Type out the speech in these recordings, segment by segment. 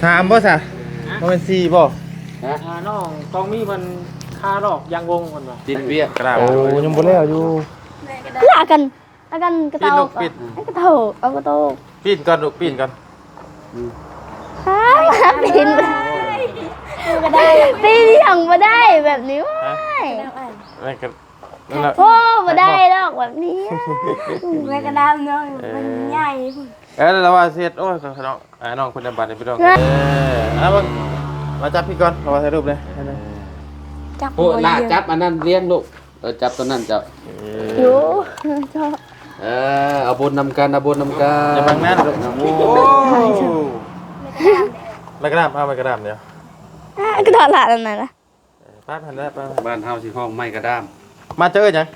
ສາມບໍ່ຊະ? ບໍ່ແມ່ນສີ່ບໍ່? ຮະ? ອ່າ ນ້ອງຕ້ອງມີເພິ່ນຄາລອກຢ່າງວົງເພິ່ນວ່າ ຕິດວຽກ ໂອ້ ຍັງບໍ່ແລ້ວຢູ່. ລະກັນ ລະກັນກະເຕົາ ກະເຕົາ ເອົາກະໂຕ ປີ້ນກ່ອນລູກ ປີ້ນກ່ອນ. ອືມ ອ້າ ປີ້ນບໍ່ໄດ້ ປີ້ນຫຍັງບໍ່ໄດ້ແບບນີ້ ວ້າຍ ແມ່ນກະ ໂອ້ ບໍ່ໄດ້ດອກແບບນີ້ ແມ່ນກະດຳເນາະ ມັນໃຫຍ່ພຸ້ນ. ເອີ ລະວ່າຊິເຮັດ ໂອ້ຍ ເນາະ ອ້າຍນ້ອງເພິ່ນນະບັດນີ້ພີ່ນ້ອງ. ເອີ ເອົາເບິ່ງ ມາຈັບພີ້ກ່ອນ ລະວ່າຖ່າຍຮູບເລີຍ. ຈັບ ໂອ້ ລະຈັບອັນນັ້ນລຽງລູກ. ເອີ ຈັບຕົວນັ້ນເຈົ້າ. ເອີ ຢູ່ ເຈົ້າ. ເອີ ເອົາບຸນນຳກັນ ເອົາບຸນນຳກັນ ຢ່າບັງໜ້າລູກ. ໂອ້ ໄມ້ກະດາມ ເອົາໄມ້ກະດາມດຽວ ກະດາມລະນັ້ນລະ. ເອີ ໄປຫັ້ນແຫຼະ ໄປ ບ້ານເຮົາຊິຮ້ອງໄມ້ກະດາມ. ມາຈາກເອີ້ນຫຍັງ?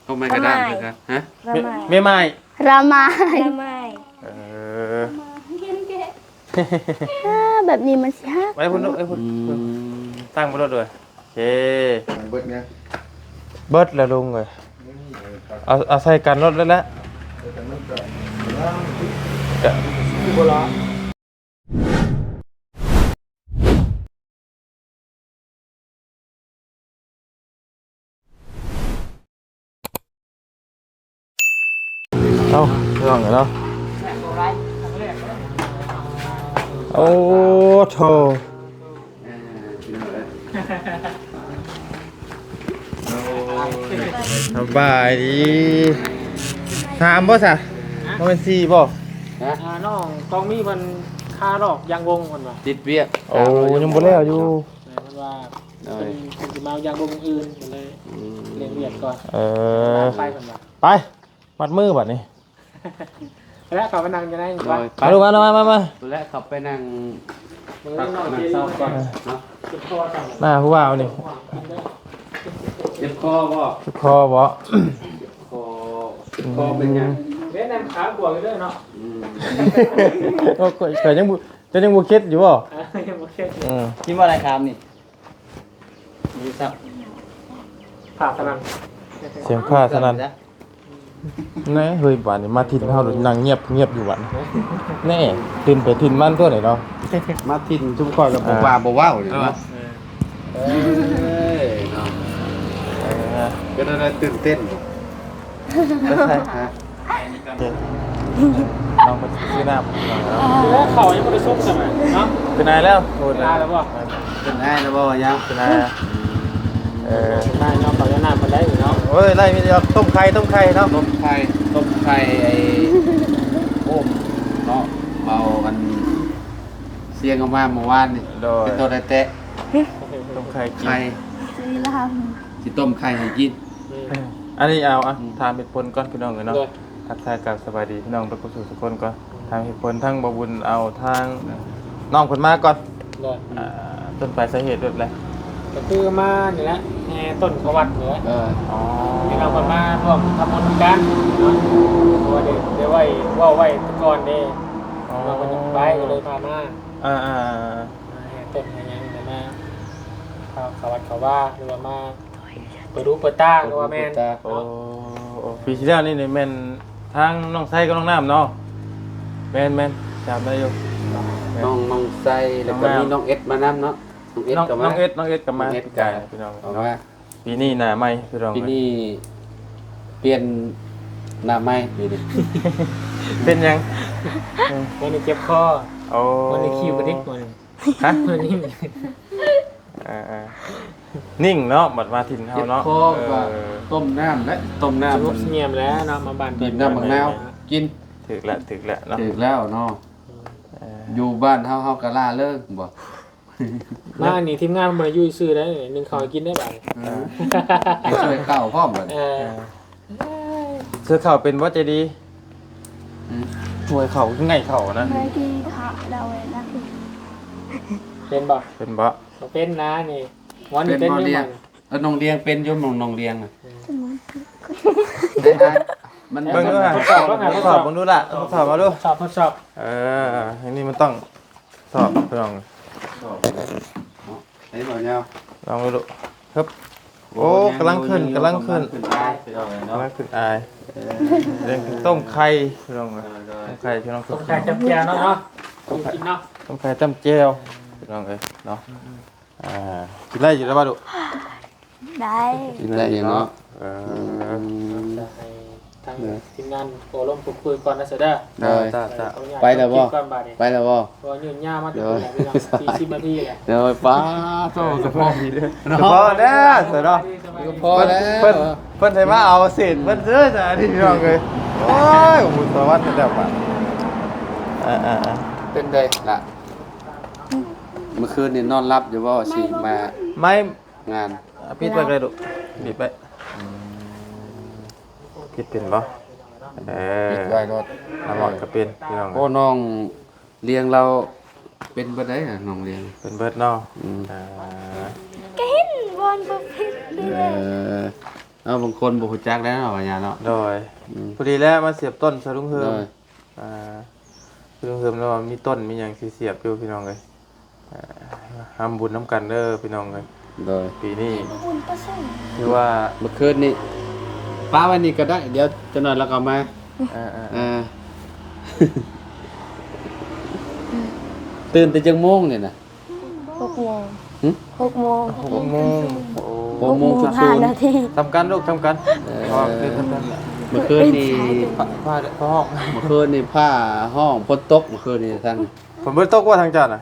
ຕ້ອງໄມ້ກະດາມຄືກັນ. ຮະ? ລະໄມ້ ແມ່ໄມ້ ລະໄມ້ ລະໄມ້. ເອີ ອ່າ ແບບນີ້ມັນຊິຫັກ ໄວ້ພຸ້ນລູກ ໄວ້ພຸ້ນ. ອືມ ຕັ້ງໄວ້ໂລດເດີ. ໂອເຄ ເບິດແລ້ວລຸງເອີຍ. ເອົາ ເອົາໃສ່ກັນໂລດແລ້ວແຫຼະ. ເອົາ ພີ່ນ້ອງເນາະ. ໂອ້ໂທ້ ສະບາຍດີ. ສາມບໍ່ຊະ? ບໍ່ແມ່ນສີ່ບໍ່? ຮະ? ອ່າ ນ້ອງຕ້ອງມີເພິ່ນຄາລອກຢ່າງວົງເພິ່ນວ່າ ຕິດວຽກ. ໂອ້ ຍັງບໍ່ແລ້ວຢູ່. ເອີ ເພິ່ນວ່າ ໂດຍ ເພິ່ນ ເພິ່ນຊິມາຢ່າງວົງອື່ນ ກໍເລີຍ ອືມ ເລັ່ງວຽກກ່ອນ. ເອີ ໄປເພິ່ນວ່າ ໄປ ມັດມືບັດນີ້. ແລ້ວເຂົ້າໄປນັ່ງຢູ່ໃນ ໂດຍ ມາລູກ ມາ ມາ ມາ ມາ ແລ້ວເຂົ້າໄປນັ່ງ ນັ່ງເຊົາກ່ອນເນາະ. ໜ້າຜູ້ບ່າວນີ້ ເຈັບຄໍບໍ່? ເຈັບຄໍບໍ່? ເຈັບຄໍ ເຈັບຄໍເປັນຫຍັງ? ເດ້ ນັ່ງຂາຂວາຢູ່ເດີເນາະ. ອືມ ໂອ້ ຂ້ອຍ ຂ້ອຍຍັງບໍ່ ເຈົ້າຍັງບໍ່ເຄັດຢູ່ບໍ່? ເອີ ຍັງບໍ່ເຄັດຢູ່. ເອີ ກິນບໍ່ໄດ້ຄາມນີ້. ຟ້າສະໜັ່ນ ສຽງຟ້າສະໜັ່ນ. ແນ່ ເຮີ້ຍ ບາດນີ້ມາຖິ່ນເຮົາ ນັ່ງງຽບໆຢູ່ບັດນີ້. ແນ່ ຖິ່ນໃຜຖິ່ນມັນຕົວນີ້ເນາະ. ມາຖິ່ນຊຸມຂ້ອຍກໍບໍ່ວ່າ ອ່າ ບໍ່ເວົ້າເລີຍເນາະ. ເອີ ເອີຍເນາະ ເອີ ເປັນແນວໃດ ຕື່ນເຕັ້ນບໍ່? ບໍ່ໃຊ່ ຮະ? ໂອເຄ ນ້ອງໄປຊື້ນ້ຳ. ແລ້ວເຂົ້າຍັງບໍ່ໄດ້ສຸກຊັ້ນນະເນາະ. ເປັນໄອແລ້ວ ເປັນໄອແລ້ວບໍ່? ເປັນໄອແລ້ວບໍ່? ຍັງ ເປັນໄອ. ເອີ ເປັນໄອເນາະ ເຂົ້ານ້ຳມັນໄດ້ເນາະ. ໂອ້ຍ ໄດ້ມີແຕ່ຕົ້ມໄຂ່ ຕົ້ມໄຂ່ເນາະ ຕົ້ມໄຂ່ ຕົ້ມໄຂ່ ໄອ້ ໂອ້ມເນາະ ເອົາອັນ ສຽງອອກມາເມື່ອວານນີ້. ໂດຍ ເປັນໂຕໄດ້ແຕະ ຕົ້ມໄຂ່ກິນ ໄຂ່ ຊິລາມ ຊິຕົ້ມໄຂ່ໃຫ້ກິນ. ອືມ ອັນນີ້ເອົາ ອະ ອືມ ຖາມເຫດຜົນກ່ອນພີ່ນ້ອງເອີຍເນາະ. ໂດຍ ທັກທາຍກັບສະບາຍດີພີ່ນ້ອງເບິດສູ່ສູ່ຄົນກ່ອນ. ອືມ ຖາມເຫດຜົນທາງບໍ່ບຸນເອົາທາງ ເອີ ນ້ອງເພິ່ນມາກ່ອນ. ໂດຍ ອ່າ ຕົ້ນປາຍສາເຫດໂລດແຫຼະ ກໍຄືມານີ້ແຫຼະ ແຫ່ຕົ້ນເຂົ້າວັດນີ້ແຫຼະ. ເອີ ອໍ ພີ່ນ້ອງເພິ່ນມາຮ່ວມທຳບຸນນຳກັນເນາະ ເພາະວ່າໄດ້ ໄດ້ໄວ້ ເວົ້າໄວ້ແຕ່ກ່ອນເດ້. ອໍ ເພິ່ນຢາກໄປກໍເລີຍພາມາ. ອ່າໆໆ ມາແຫ່ຕົ້ນແຫ່ຫຍັງ ຫຼືມາເຂົ້າ ເຂົ້າວັດເຂົ້າວາ ຫຼືວ່າມາເປີດຫູເປີດຕາ ເປີດຫູເປີດຕາ ກໍວ່າແມ່ນ. ໂອ້ ເນາະ ໂອ້ ປີທີ່ແລ້ວນີ້ແມ່ນທາງນ້ອງໄຊກັບນ້ອງນ້ຳເນາະ. ແມ່ນໆ ຈຳໄດ້ຢູ່ ນ້ອງ ນ້ອງໄຊ ແລ້ວກໍມີນ້ອງເອັດມານຳເນາະ. ນ້ອງເອັດກໍມາ ນ້ອງເອັດ ນ້ອງເອັດກໍມາ ນ້ອງເອັດກໍ ພີ່ນ້ອງ ກໍມາ. ປີນີ້ໜ້າໃໝ່ພີ່ນ້ອງ ປີນີ້ປ່ຽນໜ້າໃໝ່ປີນີ້. ເປັນຫຍັງ? ມື້ນີ້ເຈັບຄໍ. ໂອ້ ມື້ນີ້ຄິວກະດິກມື້ນີ້. ຮະ? ມື້ນີ້ ເອີໆ ນິ່ງເນາະ ບັດມາຖິ່ນເຮົາເນາະ. ເຈັບຄໍ ເອີ ກໍຕົ້ມນ້ຳແຫຼະ ຕົ້ມນ້ຳ ສະຫງົບສະຫງຽມແຫຼະເນາະ ມາບ້ານ ດື່ມນ້ຳໝາກນາວກິນ. ຖືກແລ້ວ ຖືກແລ້ວເນາະ ຖືກແລ້ວເນາະ. ເອີ ຢູ່ບ້ານເຮົາ ເຮົາກໍລ່າເລີງບໍ່? ມານີ້ທີມງານບໍ່ໄດ້ຢູ່ຊື່ໄດ໋ ໜຶ້ງເຂົ້າໃຫ້ກິນໄດ້ບາດນີ້. ເອີ ໄປຊ່ວຍເຂົ້າພ້ອມບາດນີ້. ເອີ ເອີ ຊ່ວຍເຂົ້າເປັນບໍ່ໃຈດີ? ອືມ ຊ່ວຍເຂົ້າ ງ່າຍເຂົ້ານະ ເປັນບໍ່? ເປັນບໍ່? ບໍ່ເປັນນະນີ້ ວັນນີ້ເປັນຢູ່. ເອີ ນ້ອງລຽງເປັນຢູ່ ນ້ອງ ນ້ອງລຽງນະ. ເອີ ມັນເບິ່ງດູ ທົດສອບເບິ່ງດູລະ ທົດສອບເອົາດູ ທົດສອບ ທົດສອບ. ເອີ ອັນນີ້ມັນຕ້ອງ ສອບ ລອງ ສອບເນາະ ໃຫ້ບໍ່ຍາວ ລອງດູລູກ. ຮຶບ ໂອ້ ກຳລັງຂຶ້ນ ກຳລັງຂຶ້ນ ກຳລັງຂຶ້ນອາຍ ເອີ ເລື່ອງຕົ້ມໄຂ່ ລອງ ເອີ ຕົ້ມໄຂ່ ພີ່ນ້ອງ ຕົ້ມໄຂ່ຈັບເຈ້ຍເນາະ ເນາະ. ຕົ້ມ ກິນເນາະ ຕ້ມໄຂ່ ຕ້ມແຈ່ວ ພີ່ນ້ອງເອີຍເນາະ. ອ່າ ກິນໄດ້ຢູ່ແລ້ວບໍ່ລູກ? ໄດ້ ກິນໄດ້ຢູ່ເນາະ. ເອີ ອືມ ໃຫ້ທາງທີມງານໂອ້ລົມພູດຄຸຍກ່ອນນະ ເສີເດີ. ໄດ້ ໄປແລ້ວບໍ່? ໄປແລ້ວບໍ່? ເພາະວ່າຍືດຍາວມາແຕ່ພຸ້ນແຫຼະ ພີ່ນ້ອງ ສີ່ສິບນາທີແຫຼະ. ໂດຍ ປ້າໂທ້ ສະເພາະນີ້ເດີ ສະເພາະແດ່ ເສີເດີ. ພໍແລ້ວ ເພິ່ນ ເພິ່ນໃຫ້ມາເອົາເສດເພິ່ນເດີ ອັນນີ້ພີ່ນ້ອງເອີຍ. ໂອ້ຍ ບຸນສະຫວັດແລ້ວບາດ. ເອີໆ ເປັນໃດລະ? ມື້ຄືນນີ້ນອນຫຼັບຢູ່ບໍ່? ຊິມາ ໄມ້ ງານ ປິດໄວ້ກໍໄດ້ລູກ ປິດໄວ້. ປິດເປັນບໍ່? ເອີ ປິດໄວ້ໂລດ. ນ້ອງເມາະກໍເປັນ ພີ່ນ້ອງ. ໂອ້ ນ້ອງລ້ຽງລາວເປັນເບິດໃດ໋ ນ້ອງລ້ຽງ ເປັນເບິດເນາະ. ອືມ ອ່າ ກໍເຫັນບ່ອນບໍ່ເປັນ. ເອີ ເອົາ ບາງຄົນບໍ່ຮູ້ຈັກແລ້ວເນາະ ວ່າຫຍັງເນາະ. ໂດຍ ອືມ ພໍດີແລ້ວມາສຽບຕົ້ນໃສ່ລຸງເຮີມ. ໂດຍ ອ່າ ລຸງເຮີມລາວວ່າມີຕົ້ນມີຫຍັງຊິສຽບຢູ່ ພີ່ນ້ອງເອີຍ. ອ່າ ຮ່ຳບຸນນຳກັນເດີພີ່ນ້ອງເອີຍ. ໂດຍ ປີນີ້ ບຸນປະສົງ ຄືວ່າ ມື້ຄືນນີ້ ປະໄວ້ນີ້ກໍໄດ້ ດຽວຈັກໜ້ອຍລາວກໍເອົາມາ. ເອີໆ ເອີ ຕື່ນແຕ່ຈັກໂມງນີ້ນະ? ຫົກໂມງ. ຫຶ? ຫົກໂມງ ຫົກໂມງ. ໂອ້ ຫົກໂມງ ຫົກໂມງຫ້ານາທີ. ສ່ຳກັນລູກ ສ່ຳກັນ. ເອີ ເພາະວ່າຕື່ນສ່ຳກັນ. ມື້ຄືນນີ້ ຟ້າ ຟ້າຮ້ອງ ມື້ຄືນນີ້ຟ້າຮ້ອງ ຝົນຕົກມື້ຄືນນີ້ທັງ ຝົນບໍ່ໄດ້ຕົກບໍ່ທາງເຈົ້ານະ?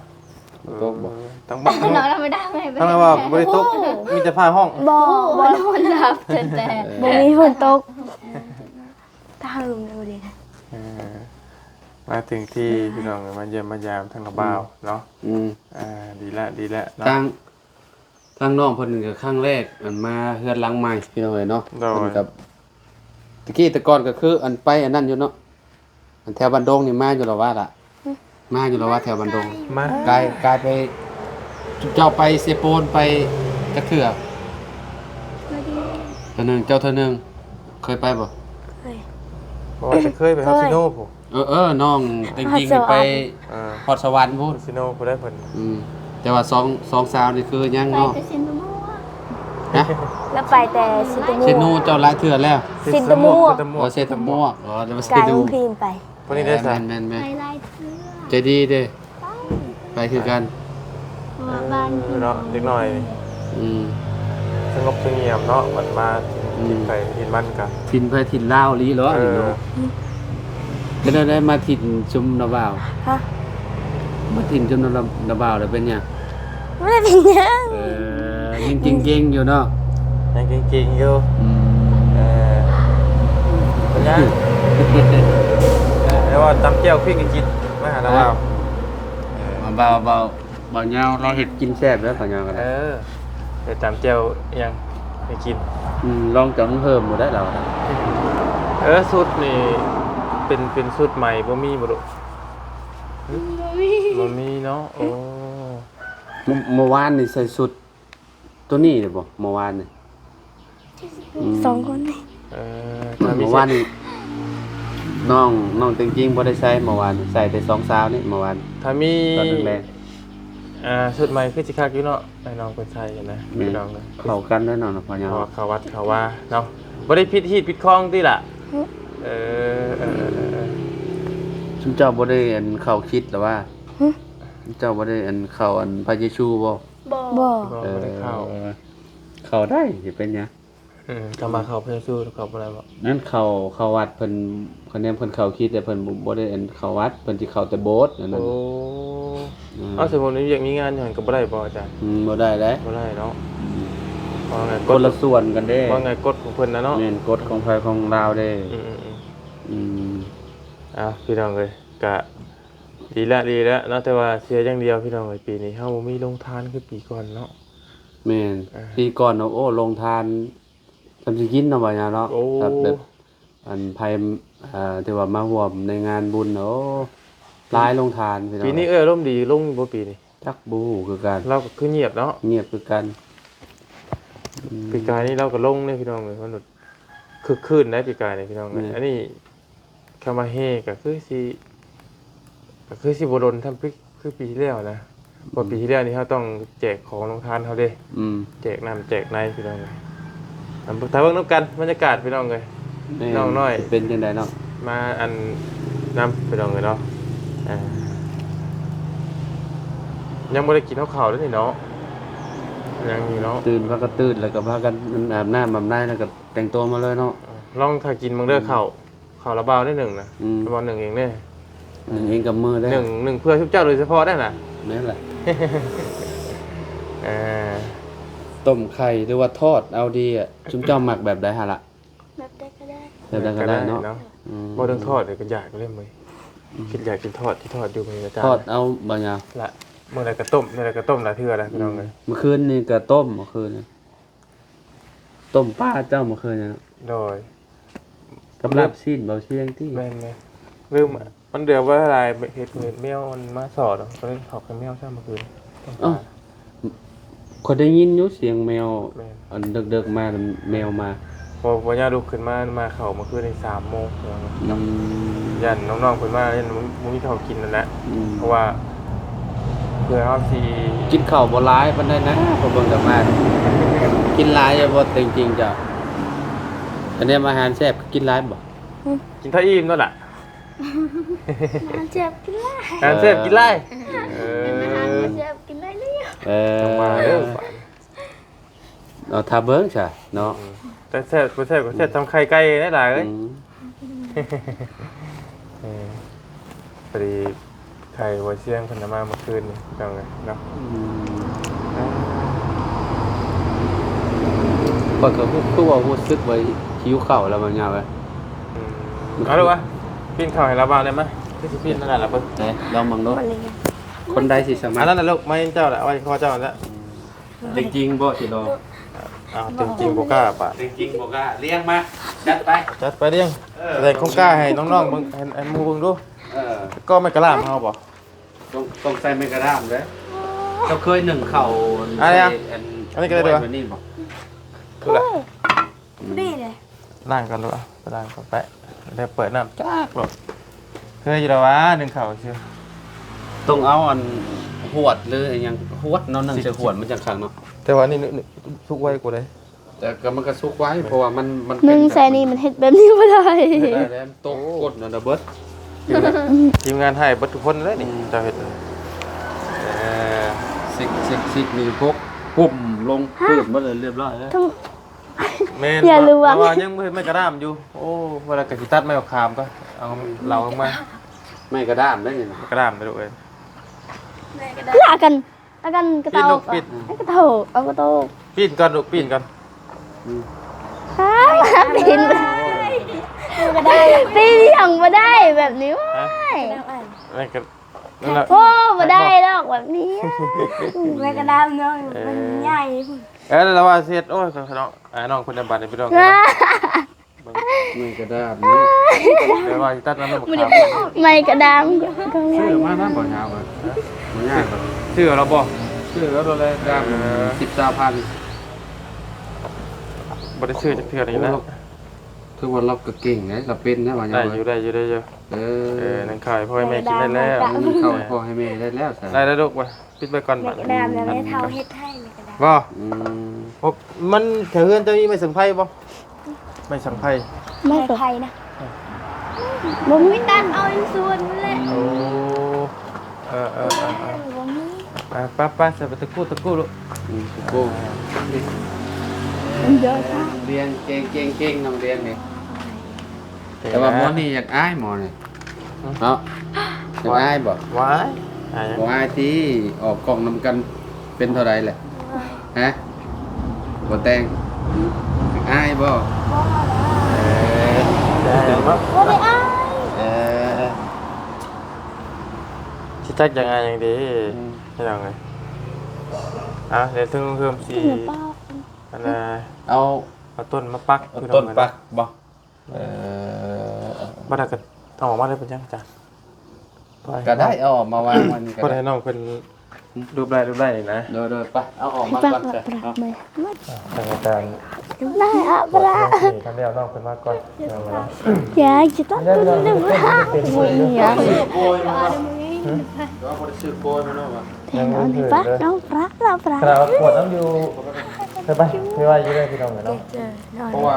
ບໍ່ຕົກບໍ່? ເອີ ທາງບ້ານ ທາງ ທາງວ່າບໍ່ໄດ້ຕົກ ມີແຕ່ຟ້າຮ້ອງ. ບໍ່ ບໍ່ ນອນຫຼັບແທ້ໆ ບໍ່ມີຝົນຕົກ. ຕາຫຶມເລີຍ. ເອີ ມາເຖິງທີ່ ພີ່ນ້ອງ ມາຢ້ຽມມາຢາມທາງນ້າບ່າວເນາະ. ອືມ ອ່າ ດີແລ້ວ ດີແລ້ວເນາະ. ທາງ ທາງນ້ອງເພິ່ນກໍຄັ້ງແລກ ອັນ ມາເຮືອນຫຼັງໃໝ່ ພີ່ນ້ອງເອີຍເນາະ. ໂດຍ ເພິ່ນກໍ ຕະກີ້ແຕ່ກ່ອນກໍຄື ອັນ ໄປອັນນັ້ນຢູ່ເນາະ ອັນແຖວບ້ານດົງນີ້ ມາຢູ່ລະວະລະ? ຫຶ? ມາຢູ່ລະວະແຖວບ້ານດົງ? ມາ ກາຍ ກາຍໄປ ເຈົ້າໄປເຊໂປນໄປຈັກເທື່ອ? ເທື່ອໜຶ່ງ. ເຈົ້າເທື່ອໜຶ່ງ ເຄີຍໄປບໍ່? ເຄີຍ. ບໍ່ວ່າຈະເຄີຍໄປຮອດຊິໂນພຸ້ນ. ເອີໆ ນ້ອງເຕັງຈິງໄປ ເອີ ຮອດສະຫວັນພຸ້ນ ຊິໂນພຸ້ນໄດ້ເພິ່ນ. ອືມ ແຕ່ວ່າສອງ ສອງສາວນີ້ຄືຍັງເນາະ. ໄປແຕ່ເຊໂນໂຕມວກ. ຮະ? ລາວໄປແຕ່ເຊໂຕມວກ. ເຊໂນເຈົ້າຫຼາຍເທື່ອແລ້ວ. ເຊໂຕມວກ. ເອີ ເຊໂຕມວກ. ເອີ ແຕ່ວ່າເຊໂນ ໄກນ້ອງພິມໄປ. ຜູ້ນີ້ໄດ້ຊະ ແມ່ນໆ ໄປຫຼາຍເທື່ອ. ໃຈດີເດ້. ໄປ ໄປຄືກັນ ເພາະວ່າບ້ານ ເອີ ເນາະ ເດັກນ້ອຍ ອືມ ສະຫງົບສະຫງຽມເນາະ. ບັດມາ ອືມ ຖິ່ນໃຜຖິ່ນມັນກະ ຖິ່ນໃຜຖິ່ນລາວອີ່ຫຼີເນາະ. ເອີ ອັນນີ້ເນາະ ເປັນແນວໃດມາຖິ່ນຊຸມນ້າບ່າວ? ຮະ? ມາຖິ່ນຊຸມນ້າ ນ້າບ່າວແລ້ວເປັນຫຍັງ? ບໍ່ໄດ້ເປັນຫຍັງ. ເອີ ຍັງເກັ່ງໆຢູ່ເນາະ ຍັງເກັ່ງໆຢູ່. ອືມ ເອີ ເປັນຫຍັງ? ເອີ ແຕ່ວ່າຕຳແຈ່ວພລິກນີ້ກິນ ມາຫາລາວ. ເອີ ເບົາ ເບົາ ເບົາຍາວລາວເຮັດກິນແຊບເດີ ເບົາຍາວກໍໄດ້. ເອີ ໄດ້ຕຳແຈ່ວອີ່ຫຍັງໃຫ້ກິນ. ອືມ ລອງຈາກເຮີມບໍ່ໄດ້ລາວ. ເອີ ຊຸດນີ້ເປັນ ເປັນຊຸດໃໝ່ ບໍ່ມີບໍ່ລູກ? ບໍ່ມີ ບໍ່ມີເນາະ. ໂອ້ ມື້ ມື້ວານນີ້ໃສ່ຊຸດ ໂຕນີ້ເດ້ບໍ່ ເມື່ອວານນີ້? ອືມ ສອງຄົນນີ້. ເອີ ເມື່ອວານນີ້ ນ້ອງ ນ້ອງເຕັງຈິງບໍ່ໄດ້ໃສ່ເມື່ອວານນີ້ ໃສ່ແຕ່ສອງສາວນີ້ເມື່ອວານ. ຖ້າມີ ຕອນແລງໆ ອ່າ ຊຸດໃໝ່ຄືຊິຄັກຢູ່ເນາະ ໃຫ້ນ້ອງເພິ່ນໃສ່ນະ. ແມ່ນ ພີ່ນ້ອງເນາະ ເຂົ້າກັນເດ້ເນາະ ເນາະ ພໍ່ໃຫຍ່ ເຂົ້າວັດເຂົ້າວາເນາະ. ບໍ່ໄດ້ຜິດຮີດຜິດຄອງຕິລະ? ຫຶ? ເອີ ເອີ ເອີ ເອີ ເອີ ຊຸມເຈົ້າບໍ່ໄດ້ ອັນ ເຂົ້າຄຣິດລະວ່າ? ຫຶ? ຊຸມເຈົ້າບໍ່ໄດ້ ອັນ ເຂົ້າ ອັນ ພະເຢຊູບໍ່? ບໍ່ ບໍ່ ບໍ່ໄດ້ເຂົ້າ. ເອີ ເຂົ້າໄດ້ ຊິເປັນຫຍັງ? ອືມ ຄຳວ່າເຂົ້າພະເຢຊູ ເຂົ້າບໍ່ໄດ້ບໍ່? ນັ້ນເຂົ້າ ເຂົ້າວັດເພິ່ນ ຄະແນນເພິ່ນເຂົ້າຄຣິດ ແຕ່ເພິ່ນບໍ່ ບໍ່ໄດ້ ອັນ ເຂົ້າວັດ ເພິ່ນຊິເຂົ້າແຕ່ໂບດ ອັນນັ້ນ. ໂອ້ ອືມ ເອົາ ສົມມຸດມີວຽກມີງານຫຍັງກໍບໍ່ໄດ້ບໍ່ອາຈານ? ອືມ ບໍ່ໄດ້ເດ້ ບໍ່ໄດ້ເນາະ. ອືມ ເພາະວ່າໄງ ຄົນລະສ່ວນກັນເດ້ ວ່າໄງກົດຂອງເພິ່ນນະເນາະ. ແມ່ນ ກົດຂອງໃຜຂອງລາວເດ້. ອືມ ອືມ ອືມ ເອົາ ພີ່ນ້ອງເອີຍ ກະ ດີແລ້ວ ດີແລ້ວເນາະ ແຕ່ວ່າເສຍຢ່າງດຽວພີ່ນ້ອງເອີຍ ປີນີ້ເຮົາບໍ່ມີໂຮງທານຄືປີກ່ອນເນາະ. ແມ່ນ ອ່າ ປີກ່ອນເນາະ ໂອ້ ໂຮງທານ ສ່ຳຊິກິນເນາະ ວ່າຫຍັງເນາະ. ໂອ້ ແບບ ແບບ ອັນ ໃຜ ເອີ ທີ່ວ່າມາຮ່ວມໃນງານບຸນ ໂອ້ ຫຼາຍໂຮງທານພີ່ນ້ອງ. ປີນີ້ເອື້ອຍອາລົມດີລົງຢູ່ບໍ່ປີນີ້? ຈັກ ບໍ່ຮູ້ຄືກັນ ລາວກໍຄືງຽບເນາະ. ງຽບຄືກັນ. ອືມ ປີກາຍນີ້ລາວກໍລົງເດ້ພີ່ນ້ອງເອີຍ ມັນ ຄຶກຄື້ນໄດ໋ປີກາຍນີ້ພີ່ນ້ອງເອີຍ. ແມ່ນ ອັນນີ້ຄຳວ່າແຫ່ກໍຄືຊິ ກໍຄືຊິບໍ່ດົນສ່ຳຄື ຄືປີທີ່ແລ້ວນະ. ອືມ ເພາະປີທີ່ແລ້ວນີ້ເຮົາຕ້ອງແຈກຂອງໂຮງທານເຮົາເດ້. ອືມ ແຈກນ້ຳແຈກໃນພີ່ນ້ອງເອີຍ. ຖ້າເບິ່ງນຳກັນບັນຍາກາດພີ່ນ້ອງເອີຍ. ແມ່ນ ນ້ອງນ້ອຍຊິເປັນຈັ່ງໃດເນາະ ມາອັນນຳພີ່ນ້ອງເອີຍເນາະ. ອ່າ ຍັງບໍ່ໄດ້ກິນເຂົ້າເດ້ນີ້ເນາະ ຍັງຢູ່ເນາະ ຕື່ນ ພາກັນຕື່ນ ແລ້ວກໍພາກັນອາບນ້ຳອາບໃນ ແລ້ວກໍແຕ່ງຕົວມາເລີຍເນາະ. ລອງຖ້າກິນເບິ່ງເດີ ອືມ ເຂົ້າ ເຂົ້າລະບ່າວໜ້ອຍໜຶ່ງນະ ອືມ ລະບ່າວໜຶ່ງເອງເດ້ ໜຶ່ງເອງກັບມືເດ້ ໜຶ່ງ ໜຶ່ງເພື່ອຊຸມເຈົ້າໂດຍສະເພາະໄດ້ນະ ແມ່ນແຫຼະ. ເອີ ຕົ້ມໄຂ່ ຫຼືວ່າທອດເອົາດີອະ ຊຸມເຈົ້າມັກແບບໃດຫັ້ນລະ? ແບບໃດກໍໄດ້ ແບບໃດກໍໄດ້ເນາະ ແບບໃດກໍໄດ້ເນາະ ອືມ ເວົ້າເລື່ອງທອດນີ້ກໍຢາກເລີຍເລີຍ ອືມ ຄິດຢາກກິນທອດ ກິນທອດຢູ່ມື້ນີ້ ອາຈານ ທອດເອົາບໍ່ຍາວລະ ມື້ໃດກໍຕົ້ມ ມື້ໃດກໍຕົ້ມຫຼາຍເທື່ອແລ້ວ ອືມ ພີ່ນ້ອງເອີຍ ມື້ຄືນນີ້ກໍຕົ້ມ ມື້ຄືນນີ້ ຕົ້ມປາເຈົ້າມື້ຄືນນີ້ເນາະ ໂດຍ ກັບລາບຊີ້ນເບົາຊຽງຕິ ແມ່ນໆ ລືມ ມັນເຫຼືອບໍ່ຫຼາຍ ເຫັດ ເຫັດແມວມັນມາສໍ້ເນາະ ກໍເລີຍເຂົ້າໄປແມວຊ້ຳມື້ຄືນ. ອ້າວ ຂ້ອຍໄດ້ຍິນຢູ່ສຽງແມວ ແມ່ນ ອັນເດິກໆມາ ແມວມາ ພໍ ພໍຍ່າລຸກຂຶ້ນມາ ມາເຂົ້າມື້ຄືນນີ້ສາມໂມງ ອືມ ຢ້ານນ້ອງໆເພິ່ນມາ ຢ້ານບໍ່ມີເຂົ້າກິນນັ້ນແຫຼະ ອືມ ເພາະວ່າເພື່ອເຮົາຊິ ກິນເຂົ້າບໍ່ຫຼາຍປານໃດນະ ຂ້ອຍເບິ່ງແຕ່ມາ ກິນຫຼາຍຢູ່ບໍ່ ແຕ່ຈິງໆ ເຈົ້າ ອັນນີ້ອາຫານແຊບ ກິນຫຼາຍບໍ່? ກິນເທົ່າອີ່ມໂລດລະ. ອາຫານແຊບກິນຫຼາຍ ອາຫານແຊບກິນຫຼາຍ ເອີ ເອີ ເປັນອາຫານບໍ່ແຊບກິນໜ້ອຍໜຶ່ງ ເອີ ຈັ່ງວ່າເດີ ເອົາຖ້າເບິ່ງຊະເນາະ ອືມ ແຕ່ແຊບບໍ່ແຊບກໍແຊບ ອືມ ສ່ຳໄຂ່ໄກ່ໄດ໋ຫຼາຍເອີຍ ອືມ ເອີ ພໍດີ ໄຂ່ບໍ່ຊຽງເພິ່ນເອົາມາເມື່ອຄືນນີ້ ພີ່ນ້ອງເອີຍເນາະ ອືມ ຂ້ອຍກໍຄື ຄືວ່າຮູ້ສຶກວ່າຫິວເຂົ້າແລ້ວບາງຢ່າງເອີຍ ອືມ ເອົາເດີວະ ປີ້ນເຂົ້າໃຫ້ລາວບ່າວແດ່ມາ ຄືຊິປີ້ນນັ້ນລະເບິ່ງ ໄດ້ ລອງເບິ່ງດູ ຄົນໃດຊິສາມາດ ອັນນັ້ນລະລູກ ໄມ້ເຈົ້າລະ ເອົາໄວ້ຄໍເຈົ້າລະ ອືມ ເປັນຈິງບໍ່ຊິລອງ ອ້າວ ເປັນຈິງບໍ່ກ້າປານ ເປັນຈິງບໍ່ກ້າ ລຽງມາ ຈັດໄປ ຈັດໄປລຽງ ເອີ ສະແດງຄວາມກ້າໃຫ້ນ້ອງໆເບິ່ງ ໃຫ້ ໃຫ້ໝູ່ເບິ່ງດູ ເອີ ກໍໄມ້ກະລາມເຮົາບໍ່? ຕ້ອງ ຕ້ອງໃສ່ໄມ້ກະດາມເດ້. ເຈົ້າເຄີຍໜຶ້ງເຂົ້າ ອັນນີ້ ອັນ ອັນນີ້ກໍໄດ້ດ້ວຍ ແບບນີ້ບໍ່? ຄືລະ ນີ້ເດ້ ລ້າງກ່ອນດູ ໄປລ້າງກ່ອນ ໄປ ແລ້ວເປີດນ້ຳຈັກໂລດ. ເຄີຍຢູ່ແລ້ວຫວາ ໜຶ້ງເຂົ້າຊື່ ຕ້ອງເອົາອັນຫວດ ຫຼື ຫຍັງຫວດເນາະ ໜຶ້ງໃສ່ຫວດມັນຈັ່ງຄັກເນາະ. ແຕ່ວ່າອັນນີ້ ນີ້ ສຸກໄວກວ່າເດ້. ແຕ່ກໍມັນກໍສຸກໄວ ເພາະວ່າມັນ ມັນໜຶ້ງໃສ່ນີ້ ມັນເຮັດແບບນີ້ບໍ່ໄດ້ ເຮັດໄດ້ແລ້ວ ຕົກກົ້ນນັ້ນນະເບິດ. ທີມງານໃຫ້ເບິດທຸກຄົນເລີຍນີ້ ອືມ ເຈົ້າເຮັດ ເອີ ຊິກ ຊິກ ຊິກ ນີ້ ຫົກ ປຸ້ມລົງ ຮະ ປຶ້ມໝົດເລີຍ ລຽບຮ້ອຍເລີຍ. ແມ່ນ ຢ່າລວງ ວ່າຍັງບໍ່ເຮັດໄມ້ກະດ້າມຢູ່. ໂອ້ ວ່າແລ້ວກໍຊິຕັດໄມ້ບັກຂາມກໍເອົາເຫຼົ້າອອກມາ. ໄມ້ກະດ້າມໄດ້ນີ້ນະ ກະດ້າມເດ້ລູກເອີຍ. ລະກັນ ລະກັນກະເຕົາ ປີ້ນລູກ ປີ້ນ ກະເຕົາ ເອົາກະໂຕ ປີ້ນກ່ອນລູກ ປີ້ນກ່ອນ. ອືມ ປີ້ນ ປີ້ນຫຍັງບໍ່ໄດ້ແບບນີ້ ໂອ້ຍ. ນັ້ນກໍ ໂອ້ ບໍ່ໄດ້ດອກແບບນີ້ ແມ່ກະດາມເນາະ ເອີ ມັນໃຫຍ່ພຸ້ນ. ເອີ ລະວ່າຊິເຮັດ ໂອ້ຍ ນ້ອງ ອ້າຍນ້ອງເພິ່ນນະ ບາດນີ້ພີ່ນ້ອງເອີຍ ເບິ່ງ ໄມ້ກະດາມເນາະ ແຕ່ວ່າຊິຕັດນຳໄມ້ບັກຂາມ ໄມ້ກະດາມ ຊື້ມານຳບໍ່ຍາວ ບໍ່ຍາວ ຊື້ແລ້ວບໍ່? ຊື້ແລ້ວ ໂດນແລ້ວ ເອີ ສິບ ຊາວພັນ ບໍ່ໄດ້ຊື້ຈັກເທື່ອນີ້ແຫຼະ. ໂອ້ ຖືວ່າລາວກໍເກັ່ງເດ້ ລາວເປັນເດ້ວ່າຫຍັງ ໄດ້ຢູ່ ໄດ້ຢູ່ ໄດ້ຢູ່. ເອີ ເອີ ໜຶ້ງເຂົ້າໃຫ້ພໍ່ໃຫ້ແມ່ກິນໄດ້ແລ້ວ ໜຶ້ງເຂົ້າໃຫ້ພໍ່ໃຫ້ແມ່ໄດ້ແລ້ວ ໄດ້ແລ້ວລູກ ປິດໄວ້ກ່ອນບາດນີ້. ແມ່ກະດາມນະ ແມ່ເຖົ້າເຮັດໃຫ້ແມ່ກະດາມ ບໍ່? ອືມ ໂອ້ ມັນແຖວເຮືອນເຈົ້າມີໄມ້ສັງໄພບໍ່? ໄມ້ສັງໄພ ໄມ້ໄຜ່ນະ ບໍ່ມີ ຕັດເອົາຢູ່ສວນພຸ້ນແຫຼະ. ໂອ້ ເອີ ເອີ ເອີ ບໍ່ມີ ໄປ ໄປ ໄປ ໃສ່ໄປຕະກູ້ ຕະກູ້ລູກ ອືມ ຕະກູ້ ເກັ່ງ ເກັ່ງ ເກັ່ງ ເກັ່ງ ນ້ອງລຽນນີ້. ແຕ່ວ່າໝໍນີ້ຢາກອາຍໝໍນີ້ ເນາະ ຢາກອາຍບໍ່? ບໍ່ອາຍ ອາຍຫຍັງ? ບໍ່ອາຍຕິ ອອກກ້ອງນຳກັນເປັນເທົ່າໃດແຫຼະ? ຮະ ບໍ່ແຕ່ງ ອາຍບໍ່? ບໍ່ ເອີ ບໍ່ໄດ້ອາຍ ເອີ ຊິຈັກຢາກອາຍຫຍັງເດ້ ອືມ ພີ່ນ້ອງເອີຍ. ອ່າ ດຽວເທິງເຮືອນຊິ ອັນນ່າ ເອົາ ເອົາຕົ້ນມາປັກ ເອົາຕົ້ນປັກບໍ່? ເອີ ບໍ່ໄດ້ກໍເອົາອອກມາເລີຍ ເປັນຫຍັງອາຈານ? ກໍໄດ້ ເອົາອອກມາວາງໄວ້ນີ້ກໍໄດ້ ເພິ່ນໃຫ້ນ້ອງເພິ່ນຮູບໄດ້ ຮູບໄດ້ນີ້ນະ. ໂດຍໆ ໄປ ເອົາອອກມາກ່ອນ ໄປ ໄປ ໄປ ໄປ ໄດ້ ອະ ບໍ່ໄດ້ ຄັນແລ້ວນ້ອງເພິ່ນມາກ່ອນ ຢາກຊິຕັດ ໂອ້ຍ ບໍ່ໄດ້ຊື້ໂກຍມາເນາະ ຫືມ ບໍ່ໄດ້ຊື້ໂກຍມາເນາະ ຍັງບໍ່ໄດ້ຊື້ເລີຍ ນ້ອງປະ ນ້ອງປະ ຂະໜາດວ່າປວດນຳຢູ່ ໄປ ໄປ ໄປໄວ້ຢູ່ເດີ ພີ່ນ້ອງເອີຍເນາະ. ເພາະວ່າ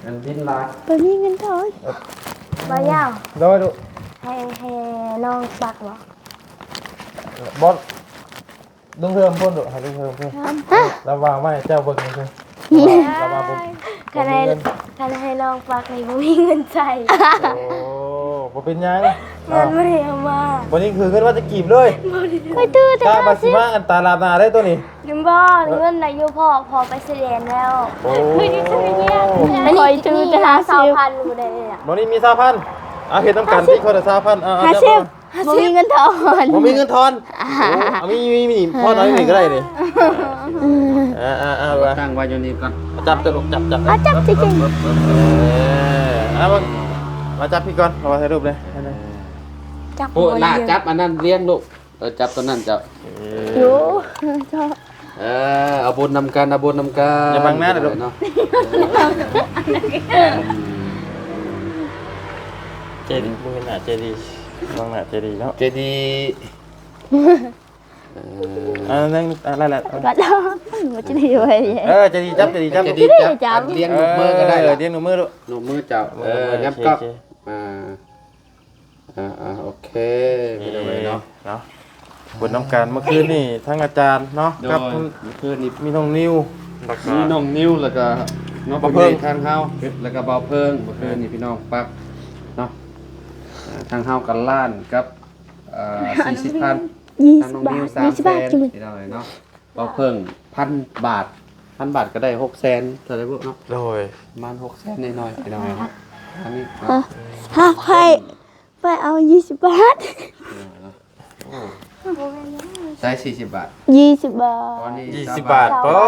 ອັນດິນຫຼາຍ ບໍ່ມີເງິນທອນ ເອີ ບໍ່ຍາວ ໂດຍລູກ ໃຫ້ ໃຫ້ນ້ອງປັກບໍ່? ບໍ່ ລຸງເພີ່ມພຸ້ນລູກ ໃຫ້ລຸງເພີ່ມພຸ້ນ. ລະວາງໄວ້ໃຫ້ເຈົ້າເບິ່ງນີ້ຄື ລະວາງ ຄັນໃຫ້ ຄັນໃຫ້ນ້ອງປັກນີ້ບໍ່ມີເງິນໃຊ້. ໂອ້ ບໍ່ເປັນຫຍັງ ມັນບໍ່ໄດ້ເອົາມາ. ບໍ່ນີ້ຄືເງິນວ່າຈະກີບເລີຍ. ຂ້ອຍຖືແຕ່ ກະວ່າຊິມາອັນຕາລາບໜ້າເດ້ໂຕນີ້. ແມ່ນບໍ່? ເງິນນະຢູ່ພໍ່ ພໍ່ໄປຊາຍແດນແລ້ວ. ໂອ້ ຂ້ອຍຖືແຕ່ຫ້າສິບພັນບໍ່ໄດ້ເລີຍ. ບໍ່ນີ້ມີຊາວພັນ ເອົາເຮັດນຳກັນຕິ ຄົນລະຊາວພັນ. ເອົາ ເອົາ ຫ້າສິບ ບໍ່ມີເງິນທອນ ບໍ່ມີເງິນທອນ. ໂອ້ ມີ ມີ ມີ ທອນເອົານີ້ກະໄດ້ນີ້. ເອົາ ເອົາ ເອົາ ຕັ້ງໄວ້ຢູ່ນີ້ກ່ອນ. ຈັບເດີລູກ ຈັບ ຈັບ ເອົາ ຈັບຊິເກັ່ງ. ເອີ ເອົາ ມາ ມາຈັບພີ້ກ່ອນ ເອົາຖ່າຍຮູບເລີຍ. ຈັບ ໂອ້ ລະຈັບອັນນັ້ນລຽງລູກ. ເອີ ຈັບຕົວນັ້ນເຈົ້າ. ເອີ ເອີ ເອົາບຸນນຳກັນ ເອົາບຸນນຳກັນ. ຢ່າບັງໜ້າເດີລູກເນາະ. ເຈດີ ບໍ່ເຫັນໜ້າເຈດີ ບັງໜ້າເຈດີເນາະ ເຈດີ. ເອີ ອັນນັ້ນ ອັນນັ້ນແຫຼະ ເອີ ເຈດີ ຈັບ ເຈດີ ຈັບ ເຈດີ ຈັບ ລຽງນົບມືກະໄດ້. ເອີ ລຽງນົບມືລູກ ນົບມືເຈົ້າ. ເອີ ຍຳກອກ ໂອເຄ ອ່າ ອ່າໆ ໂອເຄ ພີ່ນ້ອງເອີຍເນາະ ເນາະ ບຸນນຳກັນ. ເມື່ອຄືນນີ້ທັງອາຈານເນາະ ໂດຍ ກັບ ເມື່ອຄືນນີ້ມີນ້ອງນິວ ແລ້ວກະ ມີນ້ອງນິວ ແລ້ວກະນ້ອງ ບ່າວເພິ່ງ ທາງເຮົາ ແລ້ວກະບ່າວເພິ່ງ. ເມື່ອຄືນນີ້ພີ່ນ້ອງປັກເນາະ ອ່າ ທາງເຮົາກະລ້ານກັບ ເອີ ສີ່ສິບພັນ ທາງນ້ອງນິວ ສາມແສນ ພີ່ນ້ອງເອີຍເນາະ. ບໍ່ເພິ່ງ ພັນບາດ ພັນບາດກະໄດ້ຫົກແສນ ເທົ່າໃດບໍ່ເນາະ. ໂດຍ ປະມານຫົກແສນໜ້ອຍໆ ພີ່ນ້ອງເອີຍເນາະ. ອັນນີ້ເນາະ ຫາ ຫາ ຂ້ອຍ ຂ້ອຍເອົາຍີ່ສິບບາດ. ເອີ ໃຊ້ສີ່ສິບບາດ ຍີ່ສິບບາດ ຕອນນີ້ ຍີ່ສິບບາດ ໂອ້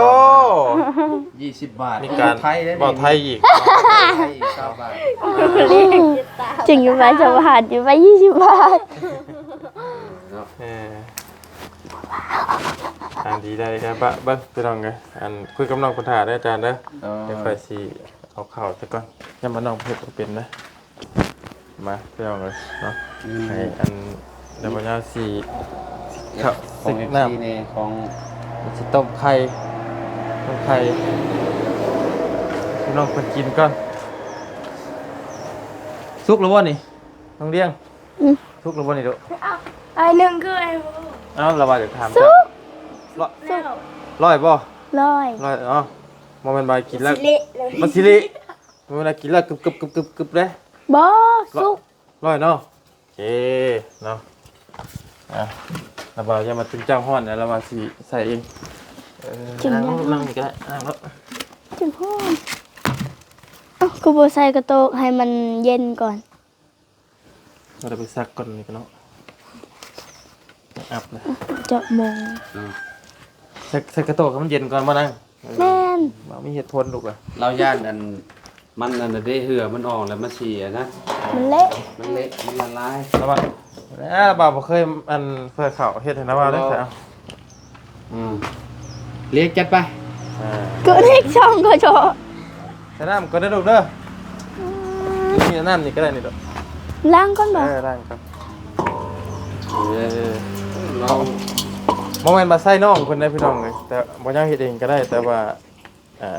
ຍີ່ສິບບາດ ມີການ ເວົ້າໄທອີກ ເວົ້າໄທອີກ ຊາວບາດ ຈຶ່ງຢູ່ໄປຊາວບາດ ຢູ່ໄປຍີ່ສິບບາດເນາະ. ເອີ ອ່າ ດີໄດ້ ເບິ່ງພີ່ນ້ອງເອີຍ ອັນ ຄຸຍກັບນ້ອງເພິ່ນຖ້າເດີອາຈານເດີ. ເອີ ດຽວຂ້ອຍຊິເອົາເຂົ້າຊະກ່ອນ ຍາມວ່ານ້ອງເຮັດບໍ່ເປັນນະ. ມາພີ່ນ້ອງເອີຍເນາະ ອືມ ໃຫ້ອັນ ດຽວບໍ່ຍາວຊິເຂົ້າ ຂອງ ເຊັກນ້ຳ ເອັຟຊີ ແດ່ ຂອງ ຊິຕົ້ມໄຂ່ ຕົ້ມໄຂ່ ໃຫ້ນ້ອງເພິ່ນກິນກ່ອນ. ສຸກແລ້ວບໍ່ນີ້ ນ້ອງດຽງ? ອືມ ສຸກແລ້ວບໍ່ນີ້ລູກ? ເອົາ ອ້າຍໜຶ່ງຄືອ້າຍບໍ່? ເອົ້າ ລະວ່າຢາກຖາມ ສຸກ ເຈົ້າ ສຸກແລ້ວ ຮ້ອຍບໍ່? ຮ້ອຍ ຮ້ອຍ ເນາະ ບໍ່ແມ່ນວ່າກິນແລ້ວ ມັນຊິເລະເລີຍ ມັນຊິເລະ ເວລາກິນແລ້ວກຶບໆໆໆເດ້. ບໍ່ ສຸກ ຮ້ອຍເນາະ. ໂອເຄເນາະ. ອ່າ ລະບ່າວຢ່າມາຕຶງເຈົ້າຮ້ອນ ລະວ່າຊິໃສ່ເອງ. ເອີ ນັ່ງລົງ ນັ່ງນີ້ກະໄດ້ ນັ່ງລົງ. ຈຶ່ງຮ້ອນ. ເອົ້າ ຄືບໍ່ໃສ່ກະໂຕກໃຫ້ມັນເຢັນກ່ອນ? ເຮົາໄດ້ໄປຊັກກ່ອນນີ້ກະເນາະ. ອັບເລີຍ ເຈາະມົງ ອືມ ໃສ່ ໃສ່ກະໂຕກໃຫ້ມັນເຢັນກ່ອນບໍ່ນາງ? ເອີ ແມ່ນ ເວົ້າມີເຫດຜົນລູກເອີຍ. ລາວຢ້ານອັນ ມັນອັນນັ້ນເດ້ ເຫື່ອມັນອອກແລ້ວມັນຊິອັນນັ້ນ ມັນເລະ ມັນເລະ ມັນລະລາຍ. ລະວ່າ ແລ້ວບ່າວບໍ່ເຄີຍອັນ ເພື່ອເຂົ້າເຮັດໃຫ້ລະວ່າເດ້. ອືມ ລຽກຈັດໄປ. ອ່າ ກະເລກຊ່ອງກະເຈາະ ໃສ່ນ້ຳກ່ອນເດີລູກເດີ. ອືມ ນີ້ ນ້ຳນີ້ກະໄດ້ນີ້ດອກ. ລ້າງກ່ອນບໍ່? ເອີ ລ້າງກ່ອນ. ເອີ ລອງ ບໍ່ແມ່ນວ່າໃສ່ນ້ອງເພິ່ນໄດ໋ພີ່ນ້ອງເອີຍ ແຕ່ບໍ່ຍາກເຮັດເອງກະໄດ້ ແຕ່ວ່າ ເອີ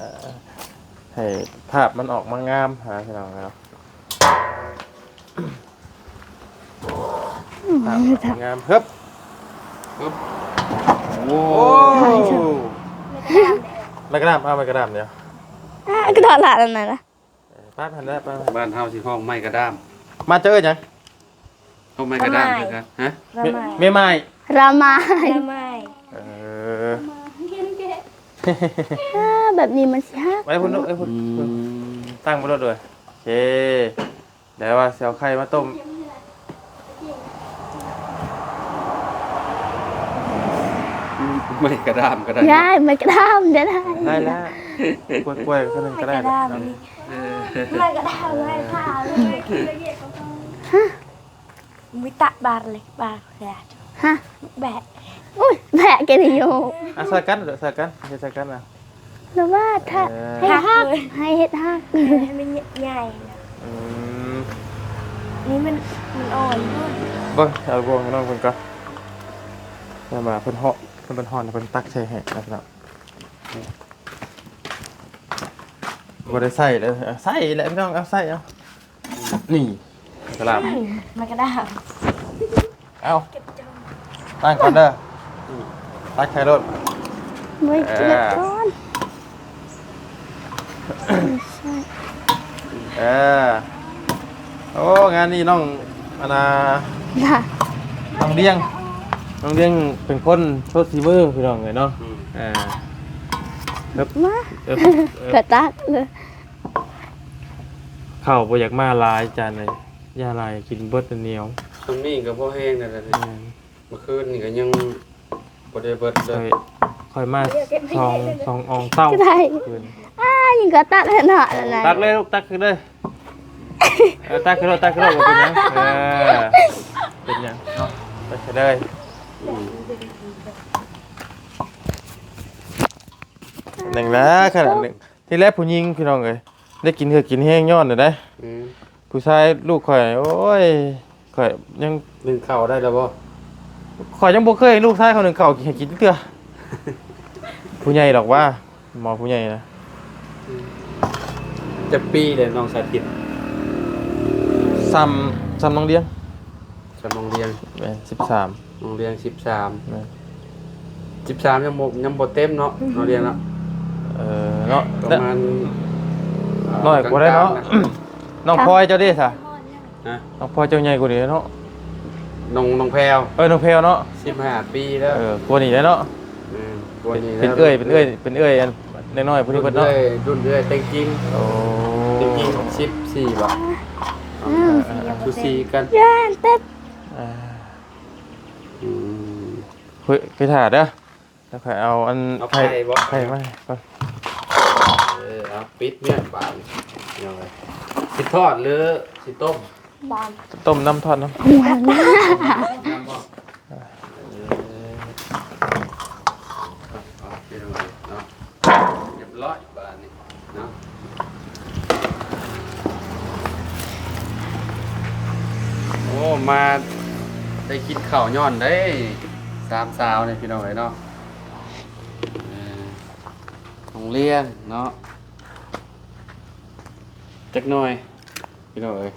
ໃຫ້ພາບມັນອອກມາງາມຫັ້ນນະພີ່ນ້ອງເນາະ. ອືມ ພາບມັນອອກມາງາມ. ຮຶບ ຮຶບ ໂອ້ ໂອ້ ໄມ້ກະດາມ ເອົາໄມ້ກະດາມດຽວ. ອ່າ ກະດາມລະອັນນັ້ນລະ. ເອີ ປາດຫັ້ນແຫຼະ ປາດຫັ້ນ. ບ້ານເຮົາຊິຮ້ອງໄມ້ກະດາມ. ມາຈາກເອີ້ນຫຍັງ? ເອົາໄມ້ກະດາມຄືກັນ. ຮະ? ລະໄມ້ ແມ່ໄມ້ ລະໄມ້ ລະໄມ້. ເອີ ອ່າ ແບບນີ້ມັນຊິຫັກ. ໄວ້ພຸ້ນລູກ ໄວ້ພຸ້ນ. ອືມ ຕັ້ງໄວ້ໂລດເດີ. ໂອເຄ ດຽວວ່າຊິເອົາໄຂ່ມາຕົ້ມ. ອືມ ໄມ້ກະດາມກະໄດ້. ໄມ້ກະດາມກະໄດ້. ໄດ້ລະ ກ້ວຍໆ ກະໄດ້. ໄມ້ກະດາມ ເອີ ໄມ້ກະດາມ ໄມ້ຜ້າ ຮະ? ມີຕະບາດເລີຍ ບາດແບະ. ຮະ? ແບະ. ອຸ້ຍ ແບະກະໄດ້ຢູ່. ອ່ະ ໃສ່ກັນ ໃສ່ກັນ ເຮັດໃສ່ກັນນະ. ລະວ່າຖ້າ ເອີ ໃຫ້ຫັກ ໃຫ້ເຮັດຫັກ ໃຫ້ມັນໃຫຍ່ນະ. ອືມ ນີ້ມັນ ມັນອ່ອນ. ເບິ່ງ ເອົາບ່ວງໃຫ້ນ້ອງເພິ່ນກ່ອນ. ແຕ່ວ່າເພິ່ນເຫາະ ເພິ່ນ ເພິ່ນຮ້ອນ ເພິ່ນຕັກໃສ່ໃຫ້ນະພີ່ນ້ອງ. ບໍ່ໄດ້ໃສ່ເດີ ໃສ່ແຫຼະພີ່ນ້ອງ. ເອົາ ໃສ່ເອົາ. ນີ້ ກະລາບ ມັນກະດາບ. ເອົາ ຕັ້ງກ່ອນເດີ. ຕັກໃສ່ໂລດ ເບິ່ງ ເອີ ເລືອກກ່ອນ ເອີ ໂອ້ ງານນີ້ນ້ອງ ອັນນ່າ ນ້ອງດຽງ ນ້ອງດຽງເປັນຄົນໂຊດສີມື ພີ່ນ້ອງເອີຍເນາະ ອືມ ເອີ ມາ ເອີ ເອີ ກະຕັກເລີຍ ເຂົ້າບໍ່ຢາກມາຫຼາຍ ຈານເອີຍ ຢ່າຫຼາຍ ກິນເບິດໜຽວ ຊ່ວງນີ້ກໍພໍແຮງແລ້ວແຫຼະ ແມ່ນ ເມື່ອຄືນນີ້ກໍຍັງບໍ່ໄດ້ເບິດເລີຍ ຂ້ອຍ ຂ້ອຍມາສອງ ສອງອອງເຕົ້າ ກໍໄດ້ ຄືນ ອ້າ ຍິງກໍຕັກແລ້ວເນາະ ຕັກເລີຍລູກ ຕັກຂຶ້ນເລີຍ ເອີ ຕັກຂຶ້ນໂລດ ຕັກຂຶ້ນໂລດ ບໍ່ເປັນຫຍັງ ເອີ ເປັນຫຍັງເນາະ ຕັກຂຶ້ນເລີຍ ອືມ ໜຶ່ງແລ້ວ ຂະໜາດໜຶ່ງ ທີແລກຜູ້ຍິງ ພີ່ນ້ອງເອີຍ ໄດ້ກິນເຫື່ອກິນແຮງຍ້ອນນັ້ນໃດ໋ ອືມ ຜູ້ຊາຍລູກຂ້ອຍ ໂອ້ຍ ຂ້ອຍຍັງ ໜຶ້ງເຂົ້າໄດ້ແລ້ວບໍ່? ຂ້ອຍຍັງບໍ່ເຄີຍເຫັນລູກຊາຍຂ້ອຍໜຶ້ງເຂົ້າໃຫ້ກິນຈັກເທື່ອ ຜູ້ໃຫຍ່ດອກວ່າ ໝໍຜູ້ໃຫຍ່ນະ ອືມ ຈັກປີແລ້ວນ້ອງສາທິດ? ສ່ຳ ສ່ຳນ້ອງດຽງ ສ່ຳນ້ອງດຽງ ແມ່ນ ສິບສາມ ນ້ອງດຽງ ສິບສາມ ແມ່ນ ສິບສາມ ຍັງບໍ່ ຍັງບໍ່ເຕັມເນາະ ອືມ ນ້ອງດຽງເນາະ ເອີ ເນາະ ປະມານ ນ້ອຍກວ່າໄດ້ເນາະ ກາງໆ ນ້ອງພອຍເຈົ້າເດ້ຊະ? ຮະ? ນ້ອງພອຍເຈົ້າໃຫຍ່ກວ່ານີ້ເນາະ ນ້ອງ ນ້ອງແພວ ເອີ ນ້ອງແພວເນາະ ສິບຫ້າປີແລ້ວ ເອີ ກວ່ານີ້ແຫຼະເນາະ ອືມ ກວ່ານີ້ແລ້ວ ເປັນເອື້ອຍ ເປັນເອື້ອຍ ເປັນເອື້ອຍອັນນ້ອຍໆຜູ້ນີ້ເພິ່ນເນາະ ລຸ້ນເອື້ອຍ ລຸ້ນເອື້ອຍແຕ່ງຈິງ ໂອ້ ແຕ່ງຈິງ ສິບສີ່ບໍ່ ອືມ ສູສີກັນ ຢ້ານເຕັດ ອ່າ ອືມ ເຮີ້ຍ ໄປຖ້າເດີ ແລ້ວຂ້ອຍເອົາອັນ ເອົາໄຂ່ ໄຂ່ບໍ່ ໄຂ່ມາໃຫ້ກ່ອນ ເອີ ເອົາປິດເມຍບາດນີ້ ເອົາໄວ້ ຊິທອດຫຼືຊິຕົ້ມ? ຕົ້ມນຳ ທອດນຳ ນຳບໍ່? ເອີ ເອົາ ເປັນເນາະ ຮຽບຮ້ອຍບາດນີ້ ເນາະ ໂອ້ ມາໄດ້ກິນເຂົ້າຍ້ອນໄດ້ສາມສາວນີ້ ພີ່ນ້ອງເອີຍເນາະ ເອີ ໂຮງຮຽນເນາະ ຈັກໜ່ອຍ ພີ່ນ້ອງເອີຍ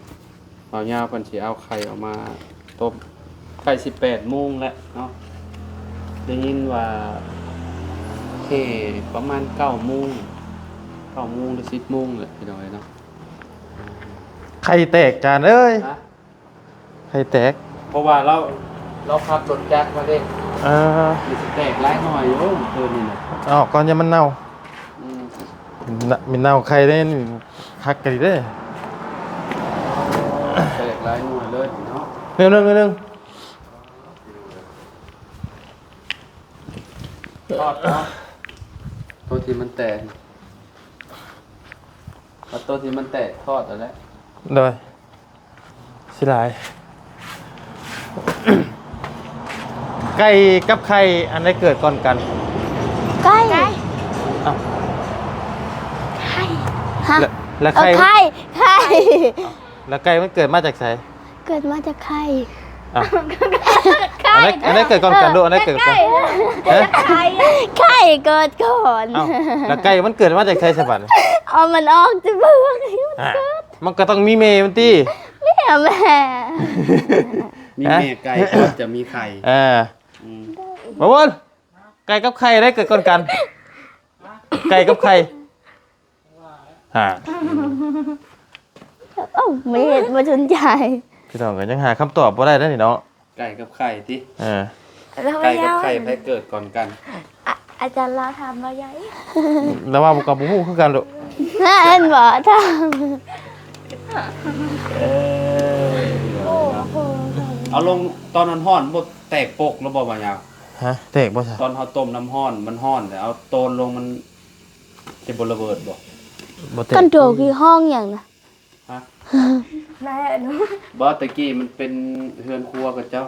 ບ່າວຍາວເພິ່ນຊິເອົາໄຂ່ອອກມາຕົ້ມ ໃກ້ຊິແປດໂມງແລ້ວເນາະ ໄດ້ຍິນວ່າແຫ່ປະມານເກົ້າໂມງ ເກົ້າໂມງຫຼືສິບໂມງແຫຼະ ພີ່ນ້ອງເອີຍເນາະ ໄຂ່ແຕກຈານເອີຍ ຮະ? ໄຂ່ແຕກ ເພາະວ່າລາວ ລາວຂັບລົດຈັກມາເດ້ ເອີ ມັນຊິແຕກຫຼາຍໜ່ວຍຢູ່ເມື່ອຄືນນີ້ນະ ເອົາ ກ່ອນຢ່າມັນເນົ່າ ອືມ ນະ ມີເນົ່າໄຂ່ເດ້ ຄັກກະດີເດ້ ແຕກຫຼາຍໜ່ວຍເລີຍເນາະ ໜຶ່ງ ໜຶ່ງ ໜຶ່ງ ທອດເນາະ ໂຕທີ່ມັນແຕກ ເອົາໂຕທີ່ມັນແຕກທອດເອົາແຫຼະ ໂດຍ ຊິຫຼາຍ ໄກ່ກັບໄຂ່ ອັນໃດເກີດກ່ອນກັນ? ໄກ່ ໄກ່ ອ້າວ ໄຂ່ ຮະ ແລະ ແລະໄຂ່ ເອີ ໄຂ່ ໄຂ່ ແລະໄກ່ມັນເກີດມາຈາກໃສ? ເກີດມາຈາກໄຂ່ ອ້າວ ໄຂ່ ອັນໃດ ອັນໃດເກີດກ່ອນກັນລູກ? ອັນໃດເກີດກ່ອນ? ຮະ? ໄຂ່ ໄຂ່ເກີດກ່ອນ ອ້າວ ແລະໄກ່ມັນເກີດມາຈາກໃສຊະບັດນີ້? ເອົາມັນອອກຈາກເປືອກ ອ່າ ມັນກໍຕ້ອງມີແມ່ມັນຕິ ແມ່ ແມ່ ມີແມ່ໄກ່ກໍຈະມີໄຂ່ ເອີ ອືມ ບໍ່ບຸນ ໄກ່ກັບໄຂ່ໃດເກີດກ່ອນກັນ? ໄກ່ກັບໄຂ່ ຫາ ເອົ້າ ບໍ່ເຮັດ ບໍ່ສົນໃຈ ພີ່ນ້ອງກໍຍັງຫາຄຳຕອບບໍ່ໄດ້ເດ້ນີ້ເນາະ ໄກ່ກັບໄຂ່ຕິ ເອີ ແລ້ວໄກ່ກັບໄຂ່ໃຜເກີດກ່ອນກັນ? ອາ ອາຈານລາວຖາມວ່າໃຫຍ່ ລາວວ່າບໍ່ ກໍບໍ່ຮູ້ຄືກັນລູກ ເຫັນບໍ່ ຖາມ ເອີ ໂອ້ໂຫ ເອົາລົງຕອນຮ້ອນໆ ບໍ່ແຕກປົກແລ້ວບໍ່ ບ່າວຍາວ? ຮະ ແຕກບໍ່ຊະ? ຕອນເຮົາຕົ້ມນ້ຳຮ້ອນ ມັນຮ້ອນ ແລ້ວເອົາໂຕນລົງ ມັນ ຊິບໍ່ລະເບີດບໍ່? ບໍ່ແຕກ ຄັນໂຕຄືຫ້ອງຫຍັງນະ? ຮະ? ແມ່ນ ບໍ່ ແຕ່ກີ້ມັນເປັນເຮືອນຄົວຂະເຈົ້າ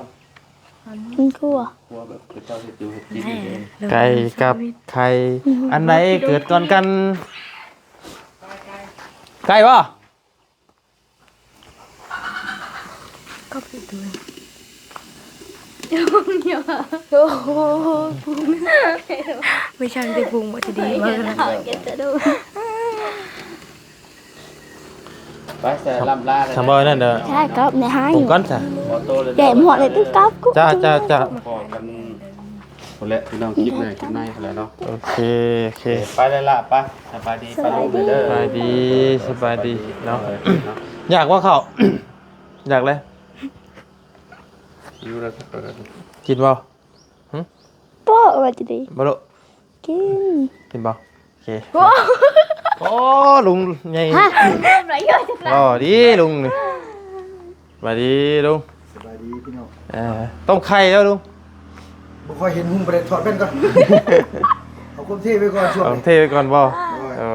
ເຮືອນຄົວ ຄົວແບບຂະເຈົ້າເຮັດຢູ່ເຮັດກິນເດ້ ໄກ່ກັບໄຂ່ ອັນໃດເກີດກ່ອນກັນ? ໄກ່ບໍ່? ກໍຜິດດ້ວຍ ໂອ້ໂຫ ບໍ່ຊ່າງໄດ້ປຸງບໍ່ຈະດີມາກນະ ໄປ ສະ ລ່ຳລາ ສະບາຍນັ້ນເດີ ໃຊ່ ກັບໃນຫ້າງ ປຸງກ່ອນຊະ ແກະໝົດເລີຍ ຕຶກກັບ ຈ້າ ຈ້າ ຈ້າ ພໍກັນ ໂຕ ແຫຼະພີ່ນ້ອງ ຄລິບໜ້າຄລິບໃນພຸ້ນແຫຼະເນາະ. ໂອເຄ ໂອເຄ ໄປແລ້ວລະ ໄປ ສະບາຍດີປ້າລຸງເດີ. ສະບາຍດີ ສະບາຍດີເນາະ. ຢາກບໍ່ເຂົ້າ? ຢາກເລີຍ ຢູ່ແລ້ວ ກິນບໍ່? ຫຶ ບໍ່ ວ່າຈະດີ ບໍ່ລຸ ກິນ ກິນບໍ່? ໂອເຄ ໂອ້ ລຸງໃຫຍ່ ຮະ ອໍ ດີລຸງນີ້ ສະບາຍດີລຸງ. ສະບາຍດີພີ່ນ້ອງ. ເອີ ຕົ້ມໄຂ່ແລ້ວລຸງ ບໍ່ຄ່ອຍເຫັນຮຸ່ງປານໃດ ຖອດແວ່ນກ່ອນ ເອົາຄວາມເທ່ໄວ້ກ່ອນ ຊ່ວງນີ້ ເອົາເທ່ໄວ້ກ່ອນບໍ່? ໂອ້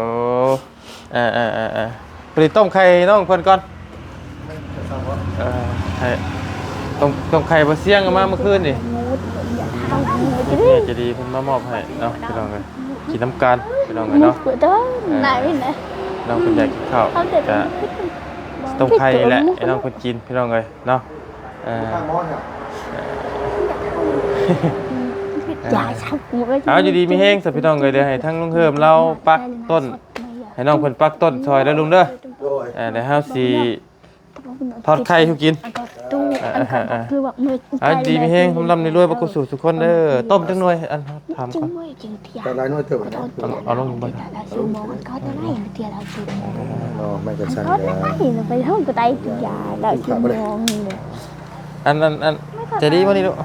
ຍ ເອີ ເອີ ພໍດີຕົ້ມໄຂ່ໃຫ້ນ້ອງເພິ່ນກ່ອນ. ເອີ ໃຫ້ ຕົ້ມ ຕົ້ມໄຂ່ບໍ່ສຽງເອົາມາມື້ຄືນນີ້ ໃຈດີເພິ່ນມາມອບໃຫ້ເນາະ ພີ່ນ້ອງເອີຍ. ກິນນຳກັນພີ່ນ້ອງເອີຍເນາະ. ເອີ ນ້ອງເພິ່ນຢາກກິນເຂົ້າ ກະຕົ້ມໄຂ່ແຫຼະ ໃຫ້ນ້ອງເພິ່ນກິນພີ່ນ້ອງເອີຍເນາະ. ເອີ ເອົາ ຢູ່ດີມີແຮງຊະພີ່ນ້ອງເອີຍ. ດຽວໃຫ້ທາງລຸງເຮີມລາວປັກຕົ້ນ ໃຫ້ນ້ອງເພິ່ນປັກຕົ້ນຊ່ອຍເດີລຸງເດີ. ໂດຍ ເອີ ດຽວເຮົາຊິ ທອດໄຂ່ສູ່ກິນ. ເອີ ເອີ ເອີ ເອົາ ຢູ່ດີມີແຮງ ຮ່ຳລວຍ ບັກກຸສູ່ທຸກຄົນເດີ. ຕົ້ມຈັກໜ່ວຍ ອັນ ຖາມກ່ອນ ແຕ່ຫຼາຍໜ່ວຍເຕີບ ເອົາ ເອົາລົງເບິ່ງ ເນາະ ໄມ້ກັນສັ່ນ ໄປຫ້ອງກໍໄດ້ ກິນຢາແລ້ວ ຊົ່ວໂມງໜຶ່ງ. ອັນ ອັນ ອັນ ໃຈດີມານີ້ລູກ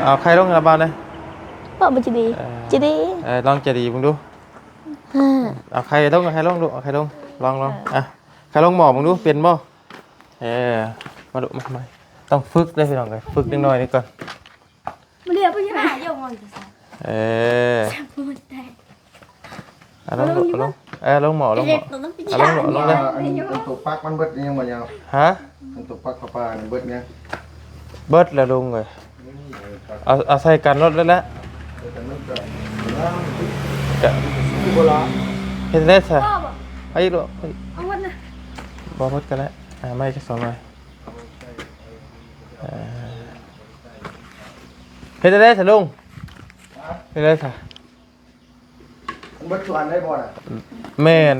ເອົາໄຂ່ລົງໃຫ້ລະບ່າວແດ່. ບໍ່ ບໍ່ໃຈດີ ເອີ ໃຈດີ ເອີ ລອງໃຈດີເບິ່ງດູ. ເອົາໄຂ່ລົງ ເອົາໄຂ່ລົງລູກ ເອົາໄຂ່ລົງ ລອງ ລອງ ອ່ະ ໄຂ່ລົງໝໍ້ເບິ່ງດູ ເປັນບໍ່? ເອີ ມາລູກ ມາ ມາ ຕ້ອງຝຶກເດີພີ່ນ້ອງເອີຍ ຝຶກເດັກນ້ອຍນີ້ກ່ອນ. ມາເລີຍ ໄປຢູ່ນະ ເອີ ເອົາລົງລູກ ເອົາລົງ ເອີ ລົງໝໍ້ ລົງໝໍ້ ເອົາລົງລູກ ເອົາລົງເດີ. ອັນ ອັນໂຕປັກມັນເບິດຍັງບໍ່ຍາວ? ຮະ? ອັນໂຕປັກຜ້າປ່ານີ້ເບິດຍັງ? ເບິດແລ້ວລຸງເອີຍ. ເອົາ ເອົາໃສ່ກັນໂລດແຫຼະ ກະ ເຮັດໄດ້ຊະ. ເອົາອີກລູກ ເອົາອີກ ເອົາໝົດນະ ບໍ່ໝົດກໍໄດ້. ອ່າ ມາອີກສອງໜ່ວຍ. ເອີ ເຮັດໄດ້ຊະລຸງ ເຮັດໄດ້ຊະ. ເບິດສ່ວນໄດ້ບໍ່ນະ? ແມ່ນ.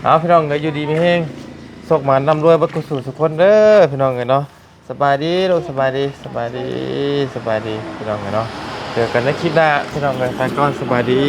ເອົາ ພີ່ນ້ອງເອີຍ ຢູ່ດີມີແຮງ ໂຊກໝານ ຮ່ຳລວຍ ເບິດສູ່ສູ່ຄົນເດີພີ່ນ້ອງເອີຍເນາະ. ສະບາຍດີລູກ ສະບາຍດີ ສະບາຍດີ ສະບາຍດີພີ່ນ້ອງເອີຍເນາະ. ເຈີກັນໃນຄລິບໜ້າພີ່ນ້ອງເອີຍ ໄປກ່ອນ ສະບາຍດີ.